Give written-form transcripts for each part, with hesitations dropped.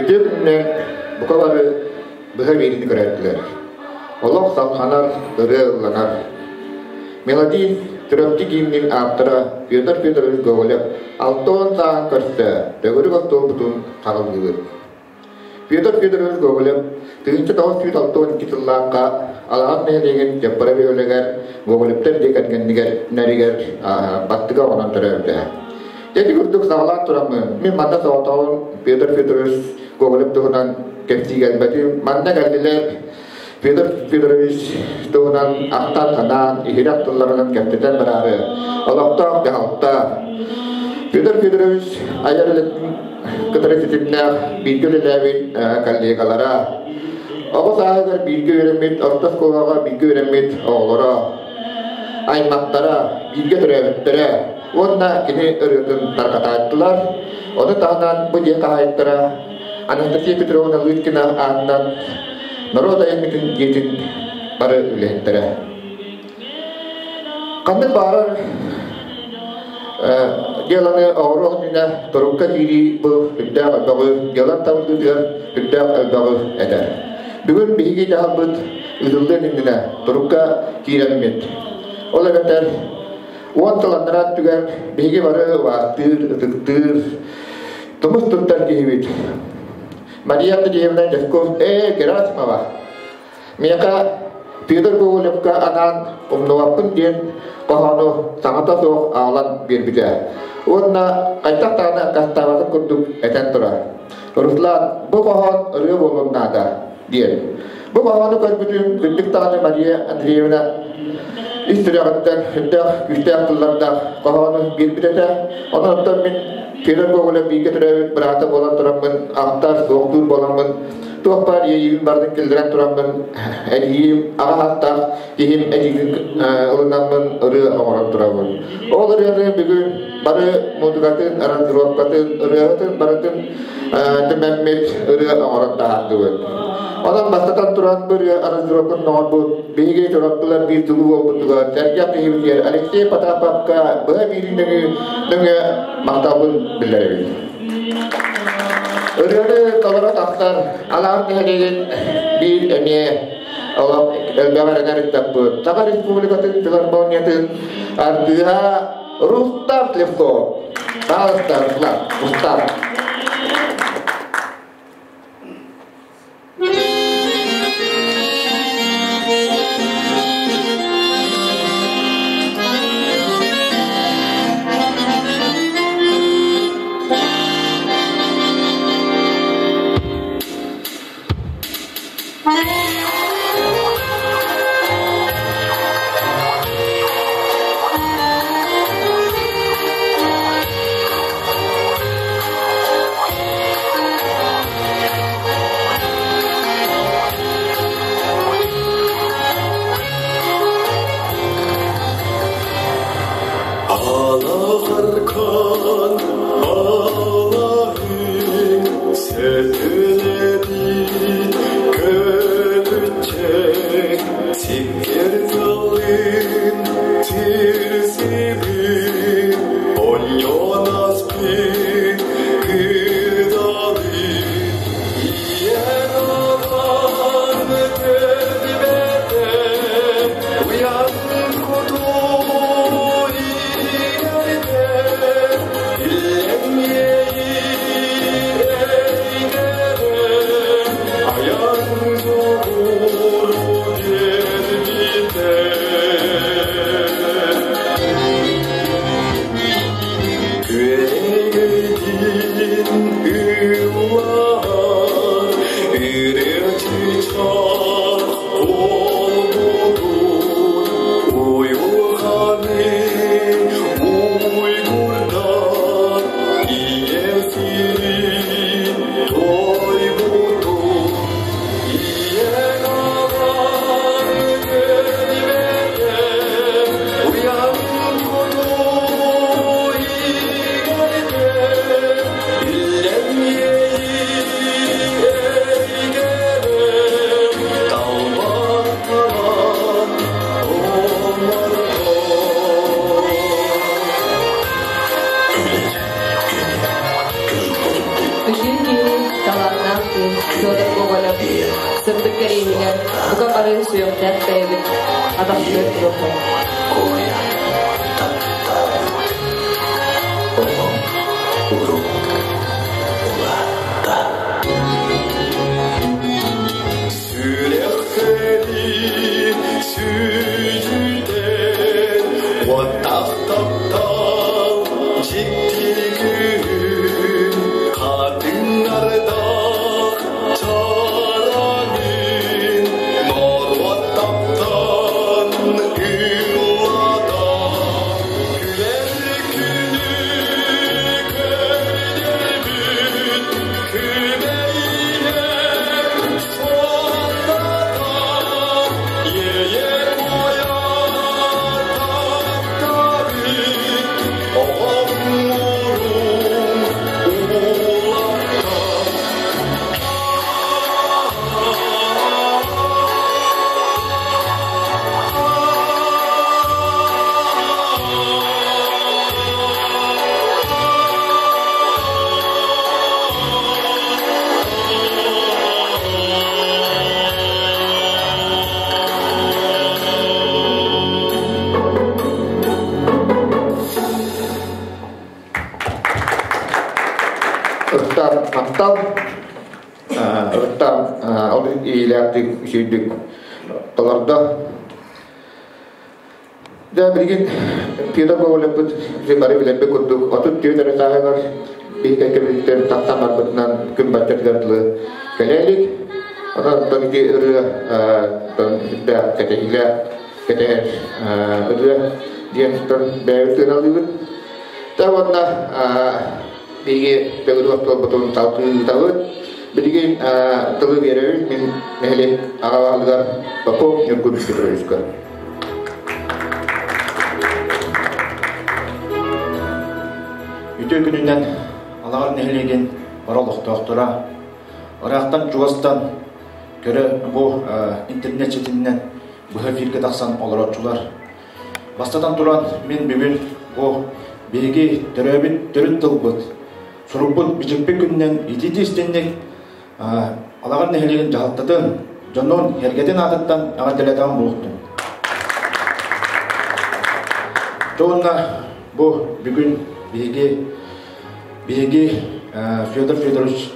Үтүө күнүнэн бука бары быһа биэриини көрөөттүлэр. Олох салҕанар, ырыа ылланар. Мелодист, Чурапчы гимнин ааптара Петр Федорович Гоголев 60 сааһын көрсө төгүрүк остуолбутун хаҕыллыыбыт. Петр Федорович Гоголев 1962 сыллаахха Алаҕан нэһилиэгин Дьаппара бөһүөлэгэр Гоголевтар дьиэ кэргэннигэр нэригэр баттыга оҕонон төрөөбүтэ. Ити курдук саҕалаан тураммын, мин манна соҕотоҕун Петр Федорович Гоголев туһунан кэпсии кэлбэтим. Манна кэллилэр Петр Федорович туһунан ахтан-санаан, иһирэх тылларынан кэпсэтэн бараары, олохтоох дьаһалта Петр Федорович айар үлэтин кытары ситимнээх бииргэ үлэлээбит коллегалара, оҕо сааһыгар бииргэ үөрэммит, орто оскуолаҕа бииргэ үөрэммит оҕолоро, аймахтара, бииргэ төрөөбүттэрэ уонна кини ырыатын тарҕатааччылар. Ону таһынан бу дьиэ хаһаайыттара Анастасия Петровна Лыткина аатынан норуот айымньытын дьиэтин бары үлэһиттэрэ. Ханнык баҕарар дьыаланы оҥоруох иннинэ турукка киирии бу үрдээх элбэҕи дьыалан табыллыытыгар үрдээх элбэҕи этэр. Бүгүн биһиги дьаһалбыт ыытыллыан иннинэ турукка киирэммит. Ол эбэтэр уон сыл анараа өттүгэр биһиги бары убаастыыр, ытыктыыр, тумус туттар киһибит. Мария Андреевна Дьяков Герасимова миэхэ Петр Гоголевка анаан умнубаппын диэн хоһоону саҥата суох аҕалан биэрбитэ. Уонна хайдах даҕаны аккаастаабатын курдук этэн турар. Руслан, бу хоһоон ырыа буолуон наада диэн. Бу хоһоону көрбүтүм, күндүк даҕаны Мария Андреевна. Ис сүрэҕиттэн сүрдээх күүстээх тыллардаах хоһоону биэрбит этэ. Онон мин Федор Гоголев бииргэ төрөөбүт быраата буолан тураммын, ахтар, суохтуур буоламмын, туох баар иэйиибин барытын киллэрэн тураммын, эдьиийим аҕа ааттаах киһим эдьиийин ылынаммын ырыа оҥорон турабын. Ол ырыаны бүгүн бары музыкатын, аранжировкатын, ырыаһытын барытын түмэммит ырыа оҥорон таһаардыбыт. Онон бастатан туран бу ырыа аранжировкатын оҥорбут биһиги чоротулар биир тылы буолбутугар сэргэх киһибитигэр Алексей Потаповка быһа биирин нөҥүө махталбын биллэрэбин. Ырыаны толоро тахсар Алаан нэһилиэгин биир эмиэ олох элбэх эрэнэр ыттаппыт Саха Республикатын филармониятын артыыһа Рустам Тлевков. Пожалуйста, Руслан, Рустам. Алахаркан Аллах'ın setüledi kötüçek Sikir zalın tirsibi Onyonas bir kıdali İyen alan tedbete Uyan kutu ileride İllen yeğeydere Ayan doğru gerbite Күөрэгейдин ыллаан, ырыа чычах буолбутун, уйулҕаны уйгурдан, ийэм сирин тойбутун, ийэҥ аҕаҥ көрбөтө, уйан хоту иҥэрдэ, иллэҥ иэйии эйгэлээх, талбан талан оҥордо. Үтүө киһи, талааннаах киһи Федор Гоголев сырдык кэриэһигэр бука бары сүһүөхтээх бэйэбит атахтыыр туруоххайын. Коля таптаабыт оҕом уруу улаатта. Сүрэхтэри сүдүтэн, уоттаах таптал дьикти күн, хатыҥнардаах чараҥын, норуот таптаан ыллата, күлэр күнү көрдөрбүт, күбэйэр суолтата, иэйэр куйа таптабыт, оҕом уруум улаатта. Рустам махтал, Рустам ол иилээхтик үчүйдүк толордо. Дьэ билигин Петр Гоголевпыт бары билэрбит курдук 34 эрэ сааһыгар биһи кэккэбититтэн тахсан барбытынан күн баччатыгар дылы кэлэ илик. Онон ити ырыа сүрдээх кэтэһиилээх кэтэһэр ырыа диэн бэйэбит сыаналыыбыт. Та уонна биһиги төгүрүк остуолбутун салгыы ыытабыт. Билигин тылы биэрэбин мин нэһилиэк аҕа баһылыгар Попов Ньургун Петровичка. Үтүө күнүнэн Алаҕар нэһилиэгин бары олохтоохторо ыраахтан чугастан көрө бу интернет ситиминэн быһа эфиргэ тахсан олорооччулар. Бастатан туран мин бүгүн бу биһиги төрөөбүт төрүт тылбыт, сурукпут бичикпит күнүнэн итии истинник Алаҕар нэһилиэгин дьаһалтатын, дьонун, эргэтин аатыттан эҕэрдэлэтэҕим буолуохтун. Уонна бу бүгүн биһиги биһиги Федор Федорович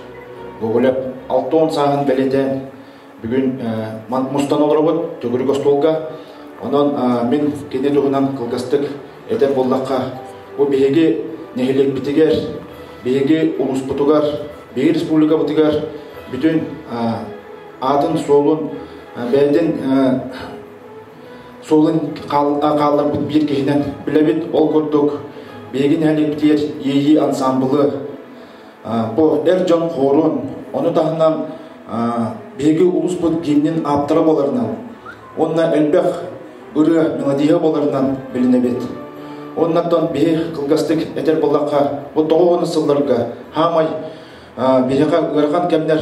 Гоголев 60 сааһын бэлиэтээн бүгүн мустан олоробут төгүрүк остуолга. Онон мин кини туһунан кылгастык этэр буоллахха, бу биһиги нэһилиэкпитигэр, биһиги улууспутугар, биһиги республикабытыгар бүтүн аатын-суолун бэйэтин суолун хаалларбыт биир киһинэн билэбит. Ол курдук биһиги нэһилиэкпитигэр Иэйии ансаамбылы, бу эр дьон хуорун, ону таһынан биһиги улууспут гимнин ааптара буоларынан уонна элбэх ырыа мелодия буоларынан билинэбит. Оннаттан биһи кылгастык этэр буоллахха, бу тоҕус сылларга хаамай биһиэхэ ыарахан кэмнэр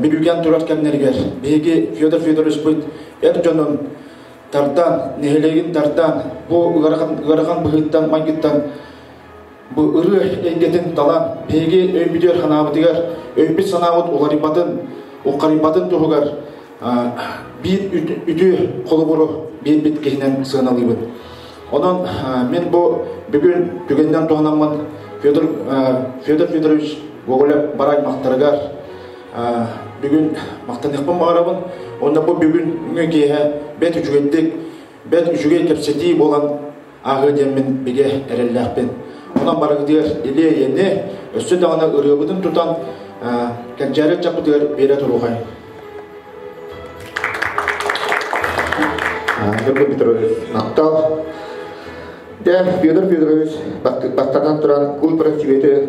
бүрүүкээн турар кэмнэригэр биһиги Федор Федоровичпыт эр дьонун тардан, нэһилиэгин тардан, бу ыарахан, ыарахан быһыыттан, майгыттан бу ырыа эйгэтин талан, биһиги өйбүтүгэр ханаабытыгар өйбүт-санаабыт уларыйбатын, уххарыйбатын туһугар биир үтүө холобуру биэрбит киһинэн сыаналыыбын. Онон мин бу бүгүн түгэнинэн туһанаммын Федор, Федор Федорович Гоголев бар аймахтарыгар бүгүн махтаныахпын баҕарабын. Уонна бу бүгүҥҥү киэһэ бэрт үчүгэйдик, бэрт үчүгэй кэпсэтии буолан ааһыа диэммин бигэ эрэллээхпин. Онон барыгытыгар илиэ-эйэни, өссө даҕаны ырыабытын тутан кэнчээри ыччаппытыгар биэрэ туруохай. Ньургун Петрович, махтал. Дьэ, Федор Федорович бастатан туран кул просветы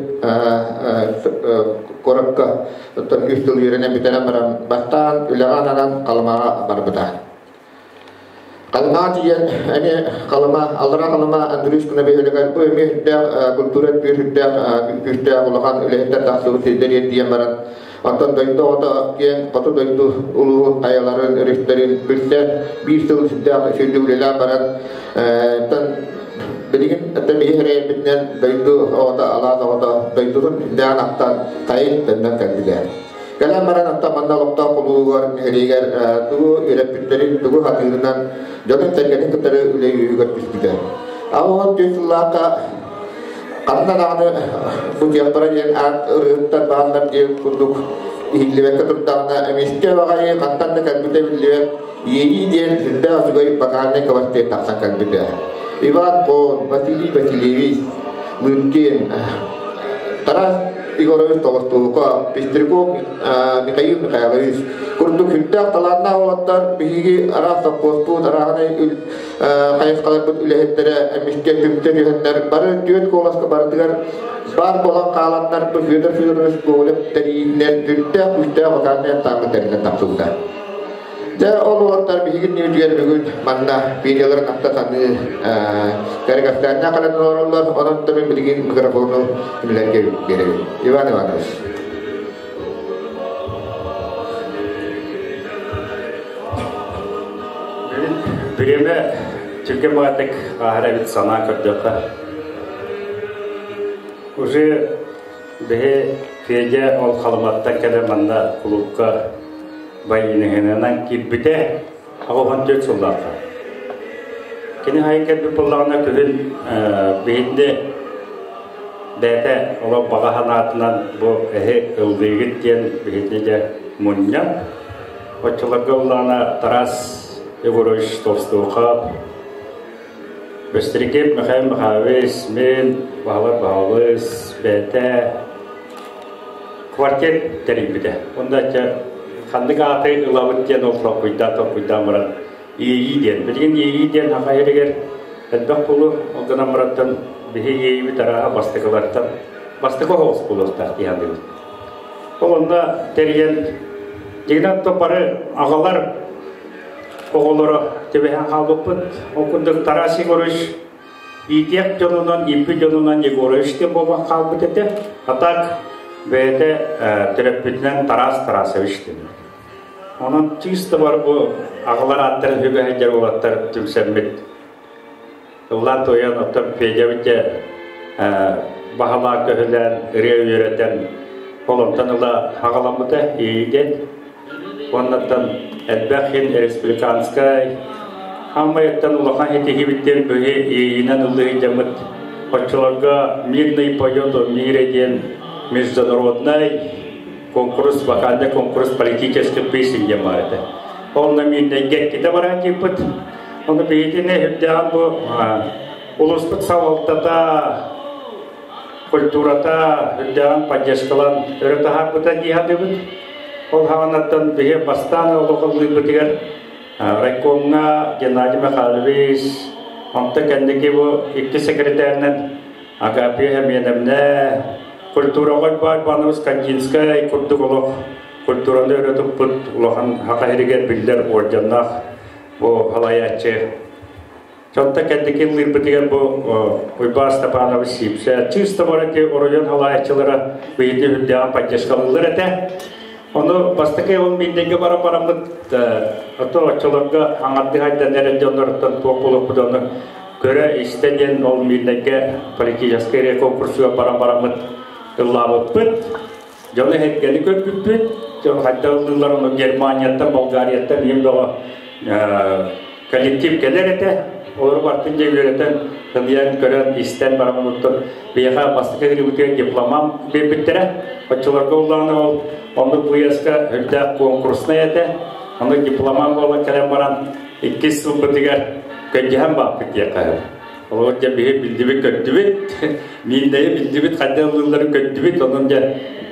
куоракка оттон үс сыл үөрэнэн бүтэрэн баран бастаан үлэҕэ ананан Халымаҕа барбыта. Халымаҕа тиийэн эмиэ Халыма, Аллараа Халыма Андрюшкина бөһүөлэгэр бу эмиэ үрдээх культура өттүгэр үрдээх күүстээх улахан үлэһиттэр тахсыбыт сирдэр тиийэн баран оттон дойду оҕото киэҥ хоту дойду улууһун хайаларын, өрүстэрин билсэн биир сыл сүрдээх сүрдүк үлэлээн баран оттон билигин оттон биһи эрэйбитинэн дойду оҕото алаас оҕото дойдутун сүрдээҕин ахтан сайын төннөн кэлбитэ. Кэлэн баран оттон манна олохтоох кулуугар, нэһилиэгэр тугу үөрэппиттэрин, тугу хатыырынан дьонун-сэргэтин кытары үлэ үөһүгэр түспүтэ. 64 сыллаахха ханна даҕаны бу диаспора диэн аат ырыһыттар бааллар диэн курдук иһиллибэккэ турдаҕына, эмискэ баҕайы хантан да кэлбитэ биллибэт Иэйии диэн сүрдээх үчүгэй вокальнай квартет тахсан кэлбитэ. Иван Пон, Василий Васильевич, Лыткин, Тарас Егорович Толстууков, Пестряков Михаил Михайлович курдук сүрдээх талааннаах уолаттар биһиги араас сопхуоспут, арааһынай хайысхаларбыт үлэһиттэрэ эмискэ түмсэ түһэннэр бары түөрт куоласка барытыгар баар буолан хааланнар бу Федор Федорович Гоголев тэрийиитинэн сүрдээх күүстээх вокальнай ансамбль тэриллэн тахсыбыта. Дьэ, ол уолаттар биһиги иннибитигэр бүгүн манна пенияларын ахта саныы кэргэстээннээх кэлэн олороллор, онон да мин билигин микрофону кинилэргэ биэрэбин. Иван Иванович. Бириэмэ түргэн баҕатык ааһар эбит санаа көрдөххө. Уже биһи Федя ол Халыматтан кэлэн манна кулуупка байыыныһынан киирбитэ 84 сыллаахха. Кини хайын кэлбит буоллаҕына күһүн биһинни бэйэтэ олох баҕа санаатынан бу эһи ыллыыгыт диэн биһинни дьэ мунньан оччолорго ыллаана Тарас Егорович Толстухов, Бөстөрикиэп Михаил Михайлович, мин, Баһылай Баһылыс, бэйэтэ квартет тэрийбитэ. Онно ханнык ааты ылабыт диэн ол толкуйдаан толкуйдаан баран Иэйии диэн. Билигин иэйии диэн саха сиригэр элбэх буолуо. Ол гынан барантан биһи иэйиибит арааһа бастакылартан бастакы оһоҕос буолуохтаах дии саныыбын. Ол онно тэрийэн дьиҥинэн то бары аҕалар оҕолоро түбэһэн хаалбыппыт. Ол курдук Тарас Егорович иитиэх дьонунан, ииппит дьонунан Егорович диэн буолан хаалбыт этэ. А так бэйэтэ төрөппүтүнэн Тарас Тарасович диэн. Онон чисто бар бу аҕалар ааттарын үгэ сылдьар уолаттар түмсэммит. Ыллаан туойан оттон Федябыт дьэ баһылаан көһүлээн ырыа үөрэтэн ол онтон ыла хаҕаламмыта иэйиидэн. Уоннаттан элбэх хин республиканскай Хаммайыттан улахан ситиһиибиттэн быһы иэйиинэн ыллыы сылдьаммыт оччолорго «Мирный поет о мире» диэн международнай конкурс, вокальный конкурс политических песен диэн баар этэ. Онно миирнэйгэ иккитэ баран киирбит. Ону биһигини үрдээн бу улууспут салалтата, культурата үрдээн поддержкалаан өрө таһаарбыта дии саныыбын. Ол хаҕанаттан биһи бастаан олохоллуйбутугар райкомҥа Геннадий Михайлович, онтон кэнники бу икки секретарынан Агапия Семеновна, культураҕа баар Иванович Кандинскай курдук олох культураны өрө туппут улахан саха сиригэр биллэр уордьаннаах бу салайааччы. Онто кэнники ыллыырбытыгар бу Уйбаан Степанович Сипсэ чисто барыки оройуон салайааччылара биһиги үрдээҕин поддержкалыыллар этэ. Ону бастакы ол мииннэйгэ баран бараммыт ото оччолорго аҥардыы хайдан эрэр дьонноруттан туох буолуохпут ону көрө-истэ диэн ол Миирнэйгэ политическай конкурсугар баран бараммыт ыллаабыппыт. Дьону эһэргэни көрбүппүт. Дьон хайдах ыллыыллар ону Германияттан, Болгарияттан ийэм бөҕө коллектив кэлэр этэ. Олору бартын дьэ үөрэтэн, ылыйан, көрөн, истэн бараммыттан биһиэхэ бастакы грибытыгар дипломам биэрбиттэрэ. Оччолорго улаана ол оннук выездка үрдээх конкурснай этэ. Онно дипломам буолан кэлэн баран иккис сылбытыгар көдьүһэн бааппыт диэххэ сөп. Олор дьэ биһи биллибит көрдүбүт, мииннэйи биллибит хайда ыллыылларын көрдүбүт, онон дьэ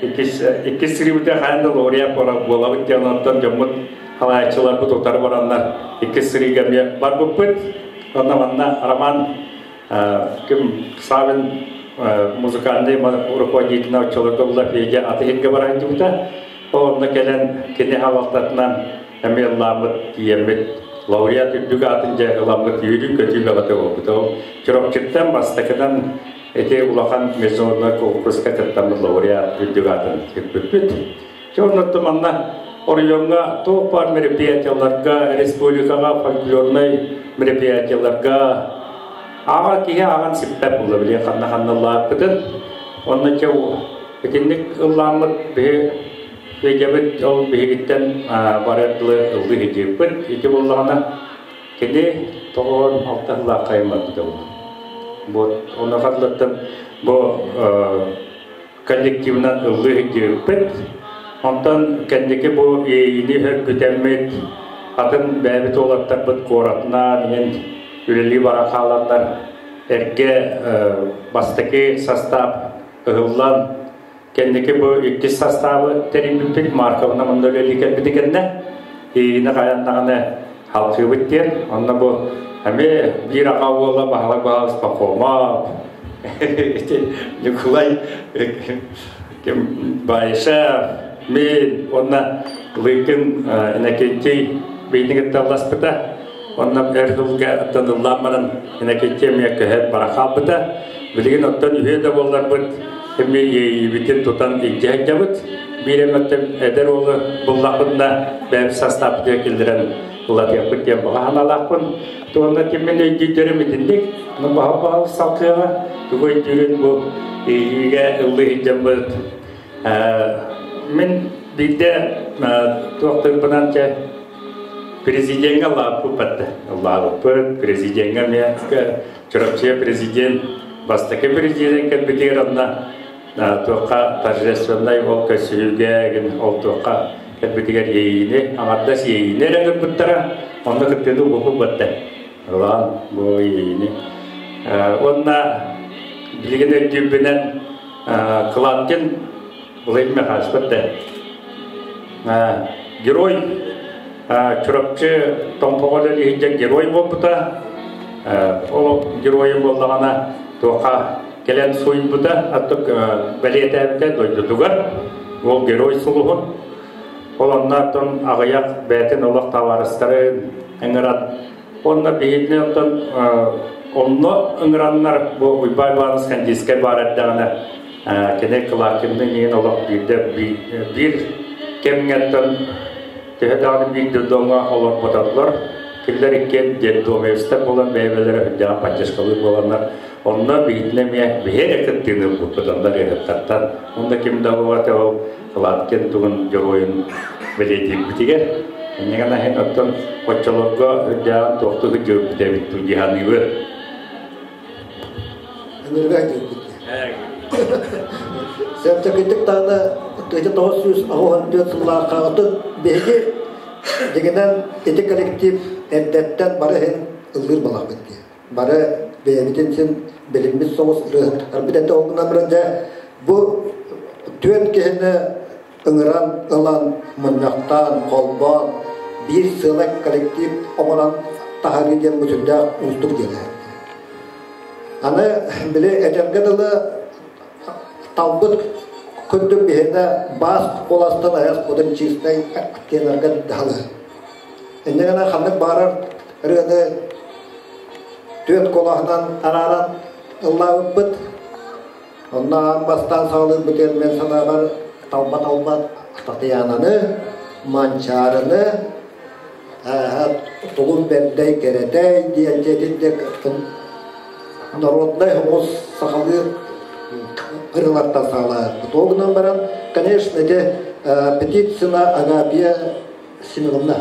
иккис иккис сырыыбытыгар хайан да лауреат буолабыт диэн онтон дьоммут халаайчыларбыт утары бараннар иккис сырыыга эмиэ барбыппыт. Онно манна Роман ким Савин музыкальный руководитель оччолорго була Федя Атыһинга баран дьыбыта. Ол онно кэлэн кини халалтатынан эмиэ ыллааммыт, тиийэммит лауреат үрдүк аатын дьэ ыламмыт үөрүү-көтүү бөҕөтө буолбута. Ол Чурапчыттан бастакынан ити улахан международнай конкурска кыттаммыт лауреат үрдүк аатын сүкпүппүт. Дьэ оннуттан манна оройуоҥҥа туох баар мероприятияларга, республикаҕа фольклорнай мероприятияларга ааҕар киһи ааҕан сиппэт буолла били ханна-ханна ыллаабыппытын. Онно чэ итинник ыллааммыт биһи Федябыт ол биһигиттэн барар дылы ыллыы сылдьыыппыт. Ити буоллаҕына кини 96 сыллаахха айыммаппыта буолуо. Вот ону хатылаттан бу коллективынан ыллыы сылдьыыппыт. Онтон кэнники бу иэйиини хөргүтэммит атын бэйэбит уолаттарбыт куоратынан иһэн үлэлии баран хааланнар эргэ бастакы састаап ыһыллан Кэнники бу иккис састаабы тэрийбиппит Марковна манна үлэлии кэлбити кэннэ иини хайан даҕаны халкыыбыт диэн онно бу эмиэ биир аҕа уола Баһылай Баһылыс Пахомов ити Ньукулай ким Баишев мин уонна Лыыкын Иннокентий биһини кытта ылласпыта онно эр сылга оттон ыллаан баран Иннокентий эмиэ көһөн бара хаалбыта билигин оттон үһүө да буолларбыт Эмиэ иэйиибитин тутан илдьэ сылдьабыт. Биир эмэттэн эдэр уолу буллахпытына бэйэм састааппытыгар киллэрэн ылатыахпыт диэн баҕа санаалаахпын. Туонна киммин өйдүүрдэрим итинник. Ну баһыл-баһыл салкыаҕа тугу өйдүүрүн бу иэйиигэ ыллыы сылдьаммыт. Мин биирдэ туохтуурбунан чэ президеҥҥэ ыллаабыппыт ыллаабыппыт президеҥҥэ эмиэ Чурапчыга президент бастакы президент кэлбитигэр онно туохха торжественнай ол көрсүһүүгэ ол туохха кэлбитигэр иэйиини аҥардас иэйиини эрэ ыҥырбыттара онно кыттыыны угуппут ылаан бу иэйиини уонна билигин өйдүүрбүнэн Кладкин Владимир Михайлович герой. Чурапчы Томпоҕо үлэлиһиддьэн герой буолбута. Ол геройун буоллаҕына туохха кэлэн суйбута, аттык бэлиэтээбитэ дойдутугар. Ол герой сулуһун. Ол оннооттон аҕыйах бэйэтин олох табаарыстарын ыҥыран Онно биһигини оттон онно ыҥыраннар бу Уйбаан Иванович Кандийскай баар эрдэҕинэ кини Кылаакинныын иһин олох биирдэ биир кэмҥэттэн төһө даҕаны биир дьоҥҥо олорботоллор кинилэр иккиэн детдомевецтэр буолан бэйэ-бэйэлэрэ үрдээҕин поддержкалыыр буоланнар онно биһигини эмиэ биһи эрэ кыттыыны ылбыппыт онно ырыаһыттартан онно ким да буолбата ол Кылаакин тугун дьоруойун бэлиэтиирбитигэр инньэ гынан иһин оттон оччолорго үрдээҕин туохтуу сылдьыбыппыт эбит дуу дии саныыбын. Ынырыга сылдьыбыт. Сөптөкүттүк даҕаны 1984 сыллаахха отут биһиги дьиҥинэн ити коллектив эрдэттэн бары иһин ыллыыр балахпыт дии. Бары бэйэбитин син билиммит соҕус ырыаһыттарбыт этэ. Ол гынан баран дьэ бу түөрт киһини ыҥыран ылан, мунньахтаан, холбоон, биир сыалай коллектив оҥорон таһаарыы диэн бу сүрдээх уустук диэн. Аны били этэргэ дылы талбыт курдук биһиэнэ баас куоластан айас кудун чистай киэнэргэ даһалы. Инньэ гынан ханнык баарар ырыаны түөрт куолаһынан арааран ыллаабыппыт. Онно аан бастаан саҕалыырбытыгар мен санаабар талба-талба Татьянаны, Манчаарыны, Тулун Бэрдэй Кэрэтэй диэн дьиэтин народнай хомус сахалыы ырыалартан саҕалаабыт. Ол гынан баран, конечно, ити Петицына Агапия Семеновна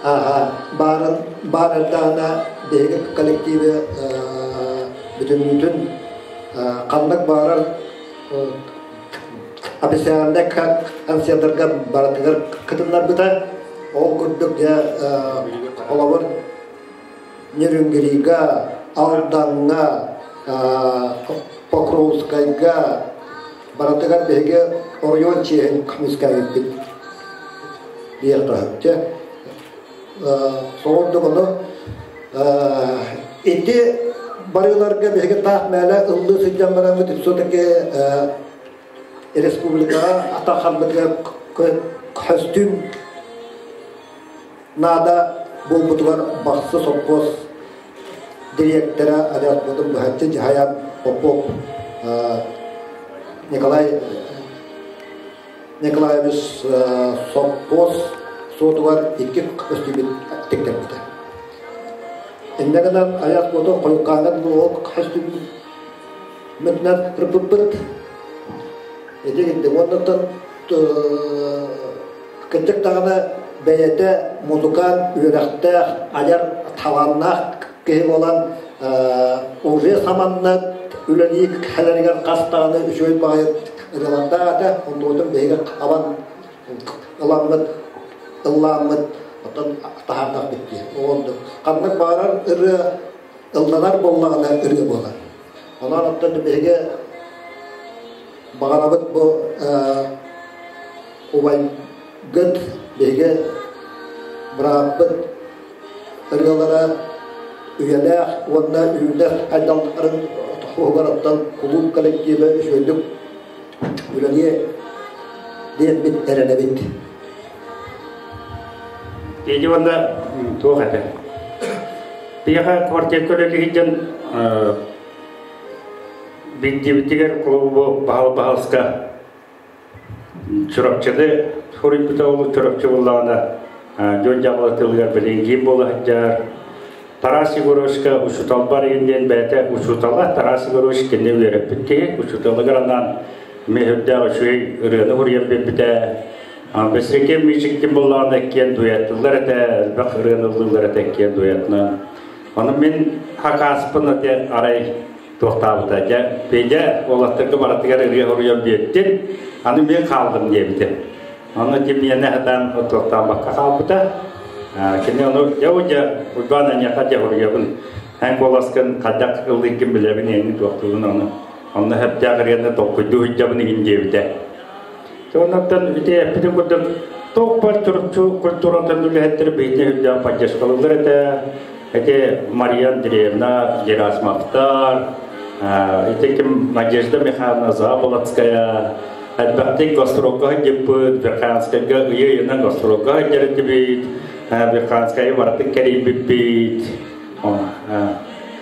ааһа баарын баар эрдэҕинэ биһиги коллективы бүтүннүүтүн ханнык баарар официальнай концерттарга барытыгар кытыннарбыта. Ол курдук дьэ холобур Нерюнгрига, Алдаҥҥа, Покровскайга барытыгар биһиги оройуон чиэһин көмүскээбиппит диэххэ соҕурдук ону ити барыыларга биһиги таах мээлэ ыллыы сылдьан бараммыт все-таки республикаҕа атаххаммытыгар көстүүм наада буолбутугар Бахсы сопхуос дириэктэрэ авиаспортун быһаччы дьаһайан Попов Николай Николаевич сопхуос суотугар икки көстүүбүт тиктэрбитэ. Инньэ гынан авиаспорту хойуккааҥҥа дылы ол көстүүммүтүнэн ырбыппыт. Ити гинди уоннаттан кырдьык даҕаны бэйэтэ музыкант үөрэхтээх, айар талааннаах киһи буолан уже саманна үлэлии кэлэригэр хас даҕаны үчүгэй баҕайы ырыалардаах этэ. Онтубутун биһиги хабан ыламмыт, ыллааммыт, оттон таһаардахпыт дии. Ол ханнык баҕарар ырыа ылланар буоллаҕына ырыа буолар. Онон оттон биһиги баҕарабыт бу убайгыт биһиги бырааппыт ырыалара үйэлээх уонна үүнэр айдалларын туһугар оттон кулууп коллектива үчүгэйдик үлэлиэ диэммит эрэнэбит. Ити уонна туох этэ? Биһиэхэ квартирка үлэлиир дьон Биндибитигэр клубу баһыл-баһылска Чурапчыны суруйбута ол Чурапчы буллаҕына дьон дьаҕала тылыгар билиҥҥиин буола сылдьар. Тарас Егоровичка учууталбар иһин диэн бэйэтэ учуутала Тарас Егорович кинини үөрэппит киһи учууталыгар анаан эмиэ үрдээх үчүгэй ырыаны суруйан биэрбитэ. Бэсирэкиэн Миичиктин буоллаҕына иккиэн дуэттыллар этэ, элбэх ырыаны ыллыыллар этэ иккиэн дуэтынан. Ону мин хакааспын ате арай туохтаабыта дьэ Петя уолаттарга барытыгар ырыа хоруйан биэрдин аны мен хааллым диэбитим ону тимиэнэ сатаан туохтаабакка хаалбыта кини ону дьэ дьэ Уйбаан эйиэхэ дьэ хоруйабын эн куоласкын хайдах ыллыыргын билэбин эйини туохтуубун ону онно сөптөөх ырыаны толкуйдуу сылдьабын игин диэбитэ. Оннуттан ити эппитин курдук. Туох бар Чурапчы культуратын үлэһиттэр бэйэтин үрдээх поддержкалыыллар этэ. Ити Мария Андреевна Герасимовтар, ити ким Надежда Михайловна Заболоцкая, элбэхтик гастролга сылдьыппыт, Верхоянскайга ыйы-ыйынан гастролга сылдьар этибит, Верхоянскайы барытын кэрийбиппит.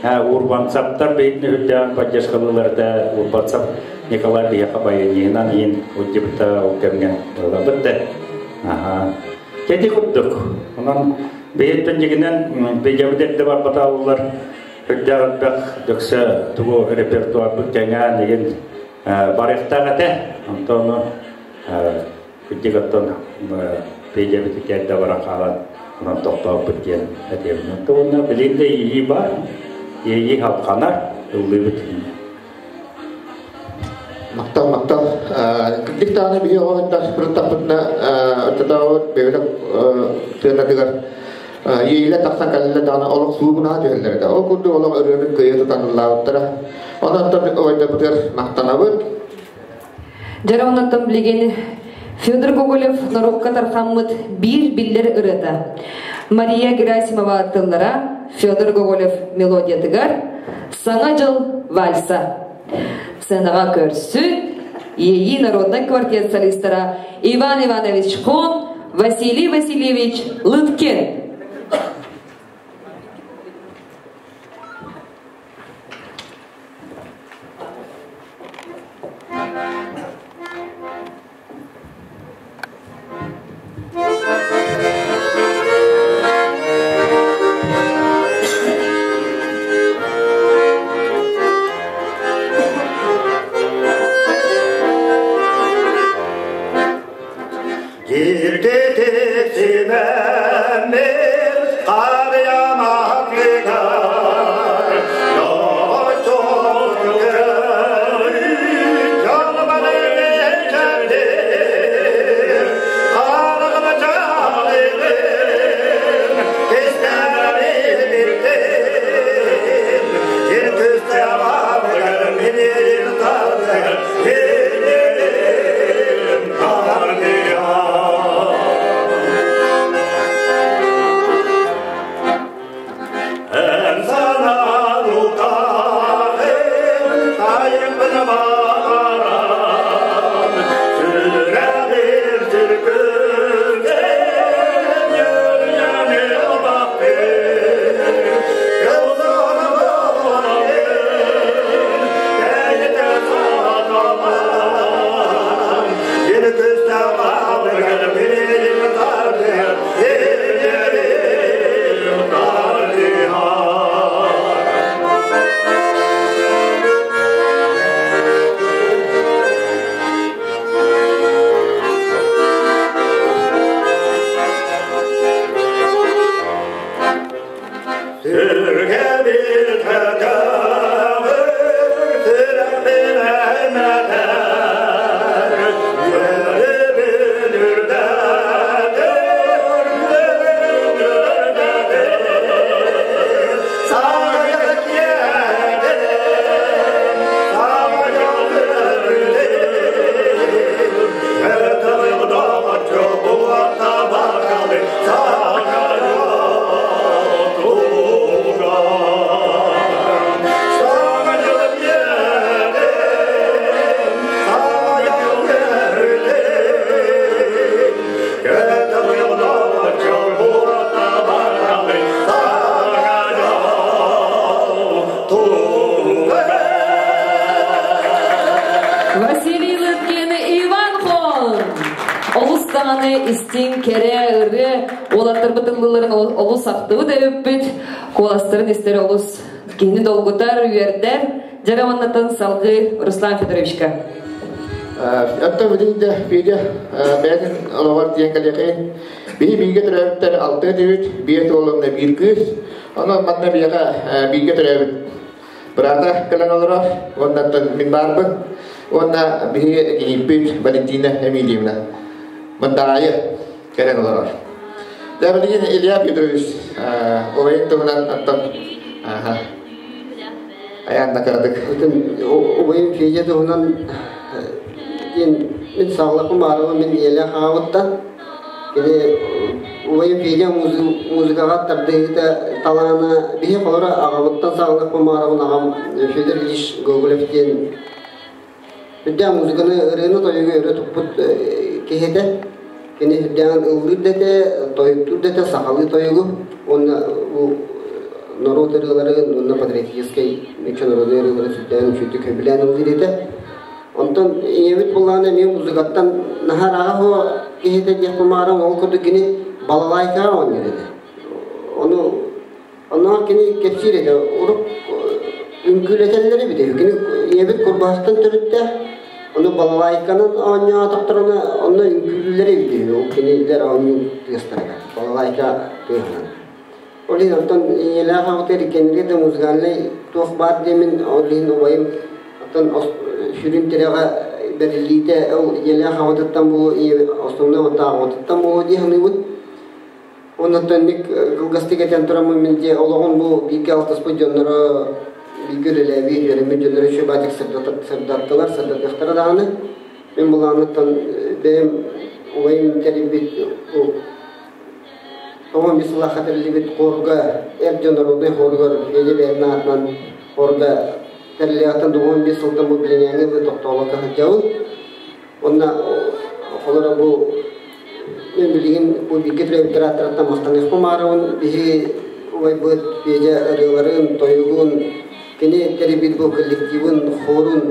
Урбанцаптар бэйэтин үрдээн поддержкалыылар этэ. Урбанцап Николай биһиэхэ баяниһынан иин сылдьыбыта ол кэмҥэ ылабыт да. Аха. Ити курдук. Онон бэйэттэн дьигинэн бэйэбит эрдэ барбатааллар үрдээх элбэх дөксө тугу репертуарбыт кэҥээн игин барыахтаах этэ. Онтон кырдьык оттон бэйэбит эрдэ баран хаалан онон тохтооппут диэн этиэбин. Уонна билигин да иэйии баар, иэйии халханар, ыллыыбыт. Махтал, махтал. Кырдьык даҕаны биһи оҕо сырыттахпытына оччотооҕу бэйэлэр сыанатыгар иэйилэ тахсан кэллэ даҕаны олох суугунаһа түһэллэр этэ. Ол курдук олох ырыаны кыайа тутан ыллаабыттара. Онон ойдобутугар махтанабыт. Дьэ оннуттан билигин Федор Гоголев норуокка тархаммыт биир биллэр ырыата. Мария Герасимова тыллара Федор Гоголев мелодиятыгар «Саҥа дьыл вальса». Сценаҕа көрсүн Иэйии народнай квартет солистара Иван Иванович Хон, Василий Васильевич Лыткин. Василий Лыткин, Иван Хон. Олус даҕаны истиҥ, кэрэ ырыа уолаттарбыт ыллыыларын олус ахтыбыт эбиппит. Куоластарын истэр олус киһини долгутар, үөрдэр. Дьэ уоннатын салгыы Руслан Федоровичка. Оттон билигин да Федя бэйэтин олоҕор тиийэн кэлиэхэйин. Биһи бииргэ төрөөбүттэр алта этибит, биэс уол биир кыыс. Онон манна биһиэхэ бииргэ төрөөбүт быраата кэлэн олорор. Уоннаттан мин баарбын. Уонна биһи кийииппит Валентина Эмильевна Мындаайы кэлэн олорор. Дьэ билигин Илья Петрович убайын туһунан оттон айаанна кыратык. Убайым Федя туһунан мин саҕалаппын баарыма мин ийэлээх аҕабыттан. Кини убайым Федя музыкаҕа тардыһыыта талаана биһи холоро аҕабыттан саҕалыахпын баҕарабын. Аҕам Федор Ильич Гоголев диэн үрдээх музыканы, ырыаны, тойугу өрө туппут киһи этэ. Кини үрдээҕин ыллыыр да этэ, тойуктуур да этэ, сахалыы тойугу уонна норуот ырыаларын уонна патриотическай народнай ырыаларын сүрдээн үчүгдүк сөбүлээн ыллыыр этэ. Онтон ийэбит буллаҕына эмиэ музыкаттан наһаа ырааҕа киһитэ диэхпин баҕарам, ол курдук кини балалайкаҕа оонньуур этэ. Ону онно кини кэпсиир этэ, урук үҥкүүлэтэллэр эбит үһү. Кини ийэбит курбаһахтан төрүттээх, ону балалайканан оонньоотохторуна онно үҥкүүлүүллэр эбит үһү, ол кинилэр оонньуур тыастарыгар, балалайка тыаһынан. Ол иһин оттон ийэлээх аҕатыгар иккиэннэригэр да музыкальнай туох баар диэмин, ол иһин убайым оттон сүрүн тирэҕэ бэриллиитэ ол ийэлээх аҕатыттан буолуо, ийэ основной аҕатыттан буолуо дии саныыбын. Оннуттан ник кылгастык этэн тураммын мин дьиэ олоҕун бу бииргэ алтыспыт дьонноро, бииргэ үлэлээбит, үөрэммит дьонноро үчүгэй баатык сырдаттылар, сырдатыахтара даҕаны. Мин былааныттан бэйэм убайым тэрийбит Тоҕо үс сыллаахха тэриллибит хорга эр дьон народнай хоругар Федя бэйэтин аатынан хорга тэриллиэҕиттэн 95 сылтан бу билиҥээҥи бу тохтообокко сылдьабын. Уонна холоро бу мен билигин бу бииргэ төрөөбүттэр ааттарыттан махтаныахпын баҕарабын. Биһи убайбыт Федя ырыаларын, тойугун, кини тэрийбит бу коллективын, хорун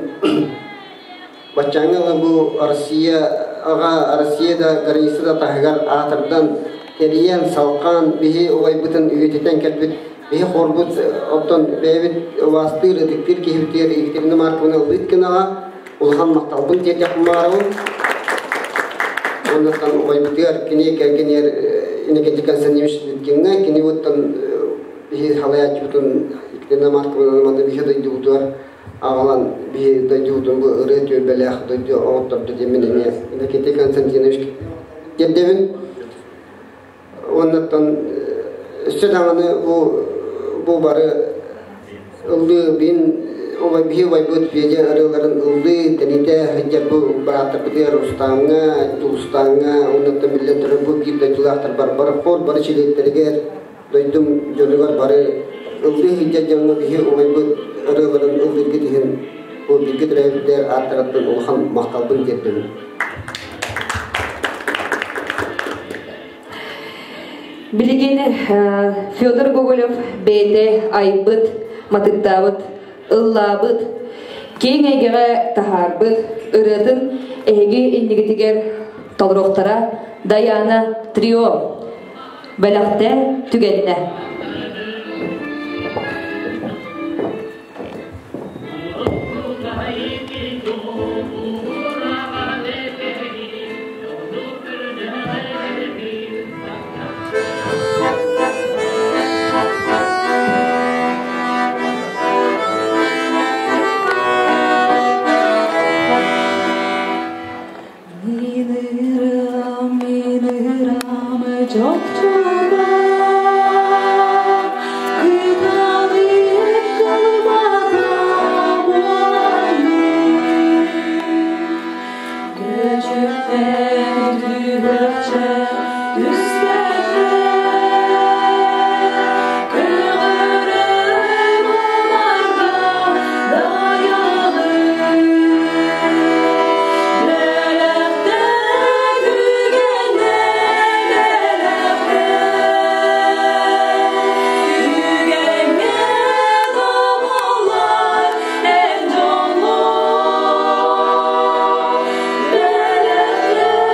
Баччааҥҥа ыла бу Россия аҕа Россия да граница да таһыгар аатырдан, тэрийэн, салҕаан биһи убайбытын үйэтитэн кэлбит биһи хорбут оттон бэйэбит убаастыыр, ытыктыыр киһибитигэр Екатерина Марковна Лыткинаҕа улахан махталбын тиэрдиэхпин баҕарабын. Оннуттан убайбытыгар кини кэргэнигэр Иннокентий Константинович Лыткиҥҥа кини оттон биһи халайааччыбытын Екатерина Марковнаны манна биһи дойдубутугар аҕалан биһи дойдубутун бу ырыа түөлбэлээх дойду оҥоттордо диэммин эмиэ Иннокентий Константинович тиэрдэбин. Уоннаттан өссө даҕаны бу бары ыллыы бин биһи убайбыт Федя ырыаларын ыллыы тэнитэ сылдьар бу бырааттарбытыгар Рустамҥа, Тулустааҥҥа уоннаттан биллэн турар бу биир дойдулаахтар бар хор бары чилиэттэригэр дойдум дьонугар бары ыллыы сылдьар дьоҥҥо биһи убайбыт ырыаларын ыллыыргыт иһин бу бииргэ төрөөбүттэр ааттарыттан улахан махталбын тиэрдэбин. Билигин Федор Гоголев бэйэтэ айбыт, матыктаабыт, ыллаабыт, киэҥ эйгэҕэ таһаарбыт ырыатын эһиги иннигитигэр толоруохтара Даяна Трио. Бэлэхтэ түгэннэ. Минырам, чопчуга, кыталык кылбата буолайын. Көчүктэн түһүөхчэ түспэтэ, көҕөрөн умарда дайалын. Бэлэхтэ түгэнэ, бэлэхтэ, түгэҥҥэ тобуллар эн дьоллор. Бэлэхтэ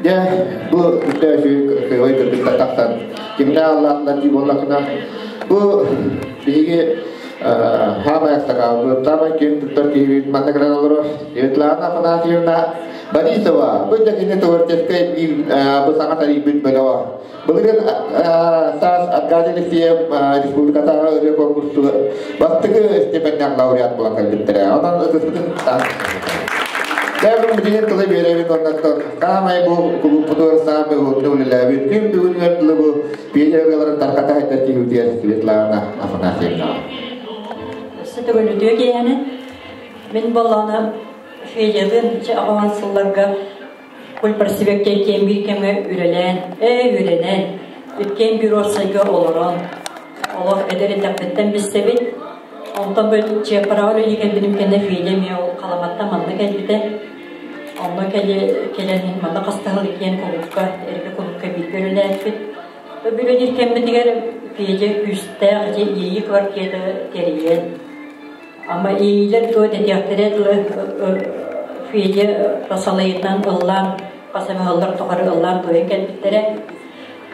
Дьэ, бу үтөөсү кыргыһый кыргыттар тахсан кимнээх аллаатылар дии буоллахына, бу биһиги хаамай астакаабыт, саамай киэн туттар киһибит манна кэлэн олорор Светлана Афанасьевна Борисова. Бу дьэ кини творческай биир бу саҥа тарийбит бөлөҕө. Былырыын саас Аркадий Алексеев республикатааҕы ырыа конкурсугар бастакы степеннээх лауреат буолан кэлбиттэрэ. Онон ытыспытын Дьэ, билигин тылы биэрэбит оннуттан саамай бу кулууппутугар саамай уһуннук үлэлээбит күн бүгүнүгэр дылы бу пионер ырыаларын тархата сылдьар киһибитигэр Светлана Афанасьевна. Өссө төгүл үтүө киэһэни. Мин боллоона Федялыын аҕаҕан сылларга Кульпарсибекке кэм биир кэмҥэ үлэлээн, ээ үөрэнэн, иккиэн биир уопсайга олорон, олох эдэр этэхпиттэн билсэбит. Онтон бу Чыаппараҕа үлэлии кэлбитим кэннэ Федя эмиэ ол Халаматтан манна кэлбитэ. Онно кэлэн манна хастаһыл иккиэн кулуупка, эргэ кулуупка бииргэ үлэлээппит. Үлэлиир кэммитигэр Федя күүстээх дьэ иэйии квартета тэрийэн, Ама иилэр дуо дэтиэхтэрэ дылы Федя салайытынан ыллаан хас эмэ ыаллар тухары ыллаан туойан кэлбиттэрэ.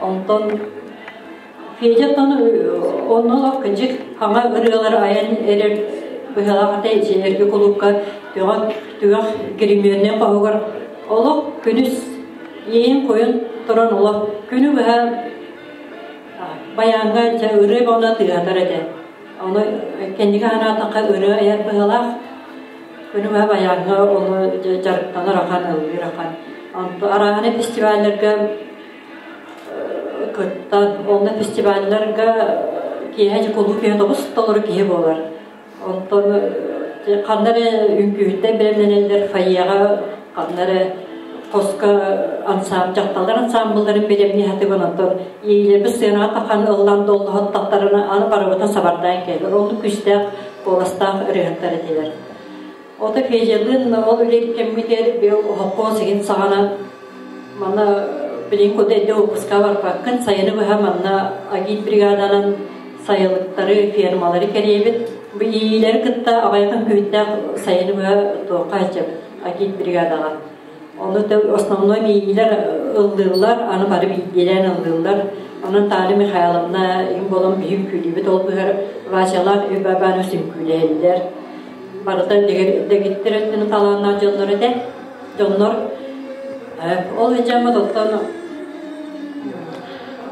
Онтон Федя оттон онно олох кыдьык хаҥа ырыалары айан эрэр быһыылаах этэ эргэ кулуупка түгэх түгэх гримернэй хоһугар олох күнүс иэйин хойун туран олох күнү быһа байааҥҥа дьэ ырыа бөҕөнө тыаһатар этэ. Ону кэнники санаатахха ырыа айар быһыылаах. Күнү быһа байааҥҥа ону дьарыктанар ахан, ыллыыр ахан. Онто арааһынай фестивалларга кыттан, онно фестивалларга киэһэ кулууп иһэ тобус толору киһи буолар. Онтон ханна эрэ үҥкүүһүттэн бэлэмнэнэллэр фойеҕа ханна эрэ хоско ансаам дьахталлар ансаамбылларын бэлэмнии сатыыбын онтон иэйилэрбит сыанаҕа тахан ыллаан доллоһоттохторуна аны барыбытын сабардаан кэлэр оннук күүстээх куоластаах ырыаһыттар этилэр. Ото Федялыын ол үлэлиир кэммитигэр быйыл холкуос игин саҕана манна билигин куда эрдэ выпуска барбаккын сайыны быһа манна агит бригаданан сайылыктары, фермалары кэрийэбит. Бу иилэри кытта аҕыйахын күүттээх сайыны быһа туохха сылдьабыт агит бригадаҕа. Ону основной миилэр ыллыыллар, аны бары биирдиилээн ыллыыллар. Онон Таня Михайловна им болон биһи үҥкүүлүүбүт ол быһар Васялаах Үбабанов үҥкүүлэһэллэр. Барыта дэгиттэр өттүн талааннаах дьоннор этэ. Дьоннор ол дьаммыт оттон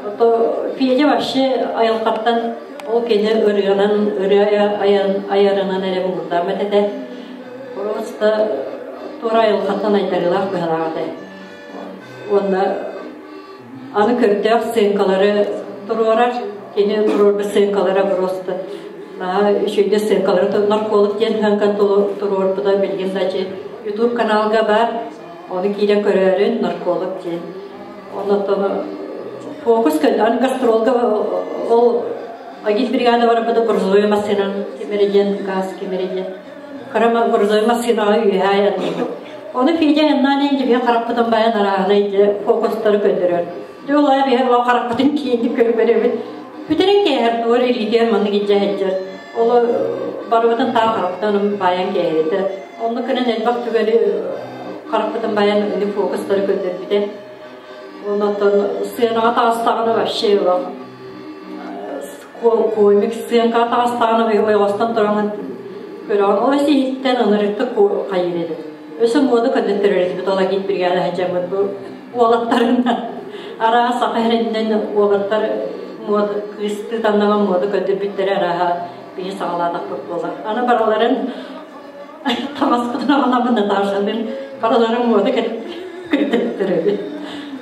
ото Федя вообще айылҕаттан ол кини ырыанан ырыа айарынан эрэ муҥурдааммат этэ. Просто туора айылҕаттан айдарыылаах быһалаах этэ. Уонна аны көрдөөх сценкалары туруорар. Кини туруорбут сценкалара просто Наһаа үчүгэй сценкалары нарколог диэн ханкан туруорбута билигин дачи YouTube каналга бар. Оны киирэн көрөөрүн нарколог диэн. Оннотон фокус көн гастролга ол агит бригада барбыта грузовой массыынан кимереден газ кимереден. Карама грузовой массынаға үйәй анныбыт. Оны Федя яннан енді бе қараппытын баян арағына фокустары көндөрөр. Дөлай бе ла қараппытын кийинди көрбөрөбүт. Бүтерен кеһер туор илитер манны гиджа хеджер. Оло барыбытын таа қараппытын баян кеһерите. Онны көнен элбак түгели қараппытын баян үні фокустары көндөрбүтэ. Оннотон сыанаға тағыстағаны вообще комик сыанка тағыстағаны ойғастан тұраңын көрөҕүн. Ол сиһиттен ынырыкты хайыр эди. Өсө моду көдөттөрөр бит ола гит бригада хажамыт бу уолаттарынан. Ара сахариннен уолаттар мод кысты таннаган моду көдөбүттер араха биһи саҕалаатахпыт буолар. Аны бараларын тамаспытын аҕаламын Наташанын бараларын моду көдөттөрөбүт.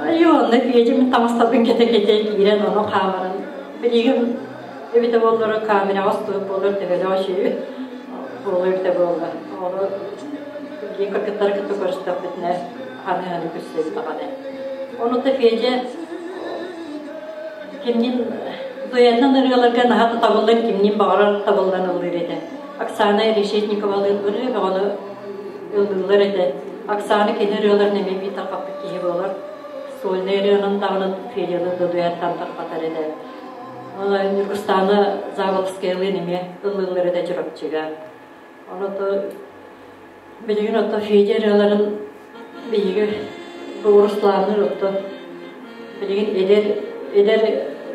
Айо, онно фиэжимин тамастабын кете-кете киирен ону хаамарын. Билигин эбите боллору камера астуып болор төбөлө ошую болор эбите болла. Ону билигин кыргыттар кытта көрүстөхпүтүнэ ханы-ханы күссэбит даҕаны. Ону та фиэже кимнин дуяннан ырыаларга наһаа табыллан кимнин баҕарар табыллан ыллыыр этэ. Оксана Решетниковалыын ырыа бөҕөнү ыллыыллар этэ. Оксана кини ырыаларын эмиэ биир тарҕаппыт киһи буолар. Сольный ырыанан даҕаны Федяны да дуяттан тарҕатар этэ. Ньургустаана Заволскайлыын эмиэ ыллыыллар этэ Чурапчыга. Ону то билигин ото Федя ырыаларын биһиги бу Русланыр ото билигин эдэр эдэр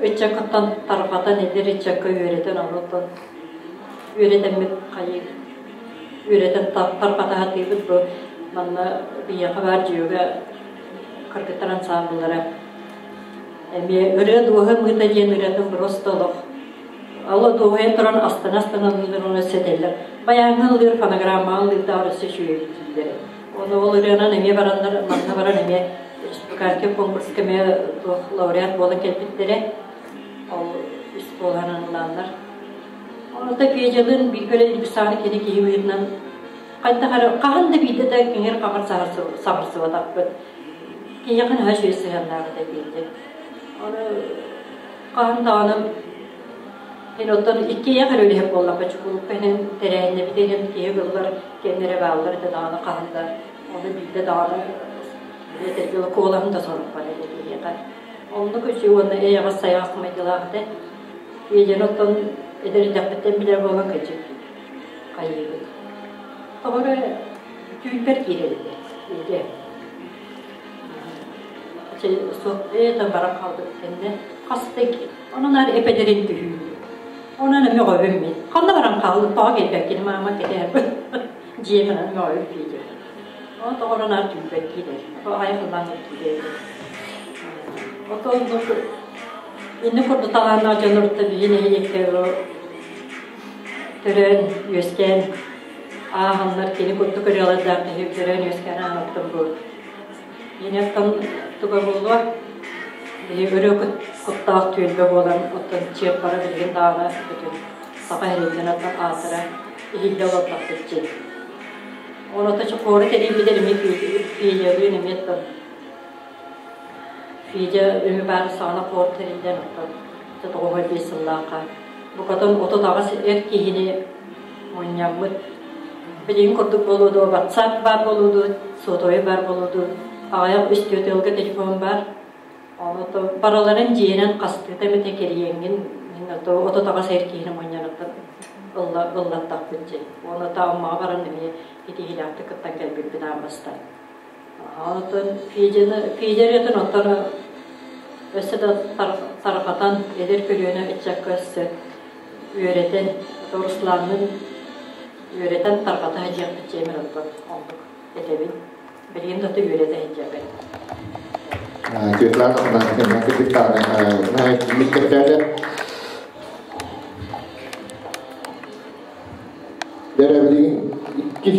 ыччаккаттан тарҕатан эдэр ыччакка үөрэтэн онуттан үөрэтэммит хайы үөрэтэн тарҕатаһатыыбыт бу манна биһиэхэ баар дьүөгэ кыргыттар ансаамбыллара эмиэ ырыа дуоһа мыыта диэн ырыатын просто олох алла дуоһуйан туран астана-астана ыллыыр оны сэтэллэр. Баяҥҥа ыллыыр фонограммаҕа ыллыырдаах өссө үчүгэй дииллэр. Оны ол ырыанан эмиэ бараннар манна баран эмиэ республиканский конкурска эмиэ туох лауреат буолан кэлбиттэрэ. Ол үс буолан ыллааннар. Онута Федялыын биир көлө сааны кини киһи быһыытынан хайдах эрэ хаһан да биирдэ да киҥир хаҕар саҕарсыбатахпыт. Киһиэхэ наһаа үчүгэй сыһыаннаах этэ Федя. Оны хаһан даҕаны Мин оттон иккиэйэх эрэ үлэһит буоллахха чукулукка иһин тэрээһиннэбит иһин киһи ыллар кэмнэрэ бааллар этэ даҕаны хаһан да ону биирдэ даҕаны этэргэ куолаһын да сорукпар этэ киһиэхэ. Оннук үчүгэй уонна эйэҕэс сайаҕас майгылаах этэ. Федяны оттон эдэр эрдэхпиттэн билэр буолан кырдьык хайыыбыт. Тоҕо эрэ түүнпэр киирэр этэ Федя. Это баран хаалбыт кэннэ хаста онон ар эпэдэрин түһүүр. Онон эмиэ оҕобүм мин. Ханна баран хаалбыт тоҕо кэлбэккин маама кэтэһэрбин. Дьиэмэн мөҕөбүм Федя. Ол тоҕорон ар түүнпэр киирэр. Аҕай хыллаан киирэр. Отон инни курдук талааннаах дьонорутта биһи нэһилиэккэ төрөөн үөскээн ааһаннар кини курдук ырыалардаах киһи төрөөн үөскээн ааһаттан бу Инеттан туга буолуо биһи өрө куттаах түөлбэ буолан оттон чиэппара билигин даҕаны бүтүн саха иһириттэн оттон аатыра иһиллэ олордохпут дьин. Оното чохуору тэрийбитэр эмиэ Федялыын эмиэ оттон Федя үһү баар саҕана хор тэриллэн оттон 95 сыллаахха букатын 38 эр киһини мунньаммыт. Билигин курдук буолуо дуо, WhatsApp баар буолуо дуо, сотовый баар буолуо дуо, аҕыйах үс-түөрт ыалга телефон баар. Ону барыларын дьиэнэн хастыыта эмитэ кэрийэҥҥин мин 38 эр киһини мунньаныттан ыллаттахпыт дьи. Оны тааммаҕа баран эмиэ итиһилээхтик кыттан кэлбиппит аан бастаан. Онтон Федяны Федя ырыатын оттон өссө да тарҕатан эдэр көлүөнэ ыччакка өссө үөрэтэн Русланнын үөрэтэн тарҕата сылдьыахпыт дьиэмин оттон оннук этэбин. Билигин да үөрэтэ сылдьабын. Светлана Афанасьевна кытыктааны кэпсээтэ. Дэрэ билигин икки